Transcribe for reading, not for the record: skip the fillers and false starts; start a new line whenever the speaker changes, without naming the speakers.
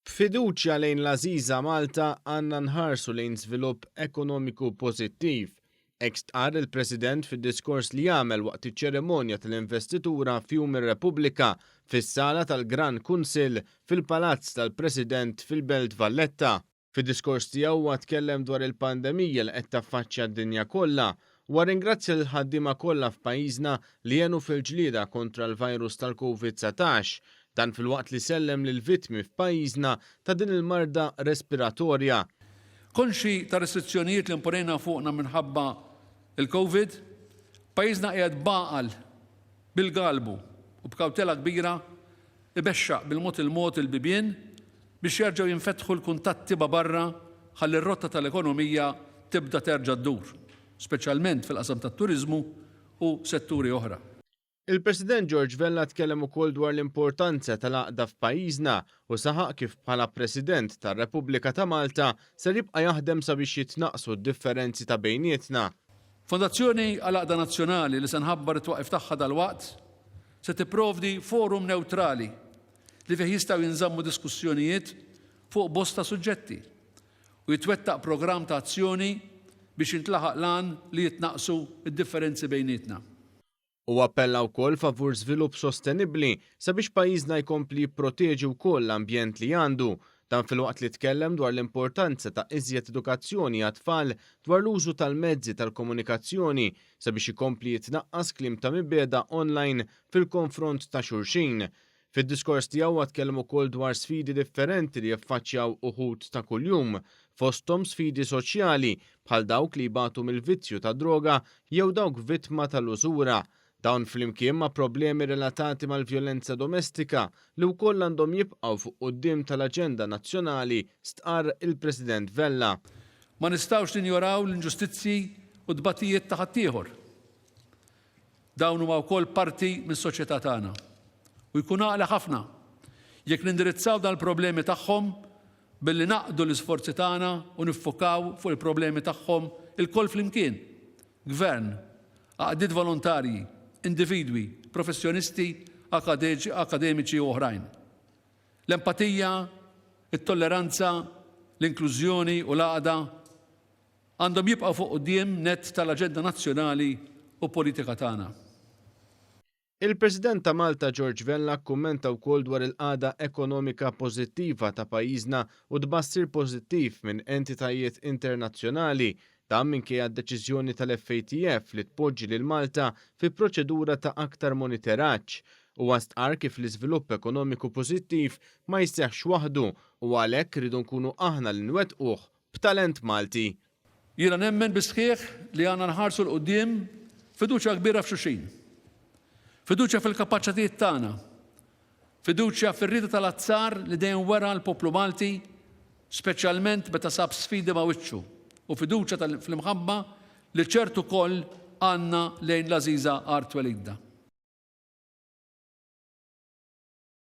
B'fiduċja lejn l-għażiża Malta għandna nħarsu lejn żvilupp ekonomiku pożittiv. Hekk stqarr il-President fid-diskors li għamel waqt iċ-ċerimonja tal-investitura f'Jum ir-Repubblika fis-sala tal-Gran Kunsill fil-Palazz tal-President fil-Belt Valletta. Fid-diskors tiegħu huwa tkellem dwar il-pandemija li qed taffaċċja d-dinja kollha. Huwa rringrazzja lill-ħaddiema kollha f'pajjiżna li għenu fil-ġlieda kontra l-virus tal-Covid 19. Dan filwaqt li sellem lill-vittmi f'pajjiżna ta' din il-marda respiratorja.
Konxji tar-restrizzjonijiet li imponejna fuqna minħabba l-Covid, pajjiżna qiegħed b'għaqal, bil-galbu u b'kawtela kbira ibexxaq bil-mod il-mod il-bibien biex jerġgħu jinfetħu l-kuntatti ma' barra ħalli r-rotta tal-ekonomija tibda terġa' ddur, speċjalment fil-qasam tat-turiżmu u setturi oħra.
Il-President George Vella tkellem ukoll dwar l-importanza tal-għaqda f'pajjiżna u saħaq kif bħala President tar-Repubblika ta' Malta ser jibqa' jaħdem sabiex jitnaqqsu d-differenzi ta' bejnietna.
Fondazzjoni għal Għaqda Nazzjonali li se nħabbar it-twaqqif tagħha dalwaqt se tipprovdi forum newtrali li fih jistgħu jinżammu diskussjonijiet fuq bosta suġġetti u jitwettaq programm ta' azzjoni biex jintlaħaq l-għan li jitnaqqsu d-differenzi bejnietna.
Huwa appella wkoll favur żvilupp sostenibbli sabiex pajjiżna jkompli jipproteġi wkoll l-ambjent li għandu. Dan filwaqt li tkellem dwar l-importanza ta' iżjed edukazzjoni għat-tfal dwar l-użu tal-mezzi tal-komunikazzjoni sabiex ikompli jitnaqqas kliem ta' mibegħda online fil-konfront ta' xulxin. Fid-diskors tiegħu huwa tkellem ukoll dwar sfidi differenti li jiffaċċjaw uħud ta' kuljum, fosthom sfidi soċjali bħal dawk li jbatu mill-vizzju tad-droga jew dawk vittma tal-użura. Dawn flimkien ma' problemi relatati mal-vjolenza domestika li wkoll għandhom jibqgħu fuq quddiem tal-aġenda nazzjonali, stqarr il-President Vella.
Ma nistgħux ninjoraw l-inġustizzji u t-tbatijiet ta' ħaddieħor. Dawn huma wkoll parti mis-soċjetà tagħna u jkun għaqli ħafna jekk nindirizzaw dan il-problemi tagħhom billi ngħaqqdu l-isforzi tagħna u niffokaw fuq il-problemi tagħhom ilkoll flimkien, gvern, għaqdiet volontarji, individwi, professjonisti, akademiċi u oħrajn. L-empatija, it-tolleranza, l-inklużjoni u l-għaqda għandhom jibqgħu fuq quddiem nett tal-aġenda nazzjonali u politika tagħna.
Il-President ta' Malta George Vella kkummenta wkoll dwar il-qagħda ekonomika pożittiva ta' pajjiżna u tbassir pożittiv minn entitajiet internazzjonali. Dan minkejja d-deċiżjoni tal-FATF li tpoġġi lil Malta fi proċedura ta' aktar moniteraġġ. Huwa stqarr kif l-iżvilupp ekonomiku pożittiv ma jseħħx waħdu u għalhekk irridu nkunu aħna li nwettquh b'talent Malti.
Jiena nemmen bis-sħiħ li għandna nħarsu 'l quddiem b'fiduċja kbira f'xulxin. Fiduċja fil-kapaċitajiet tagħna. Fiduċja fir-rieda tal-azzar li dejjem wera l-poplu Malti, speċjalment meta sab sfidi ma' wiċċu, u fiduċja fl-imħabba li ċert ukoll għandna lejn l-għażiża art twelidna.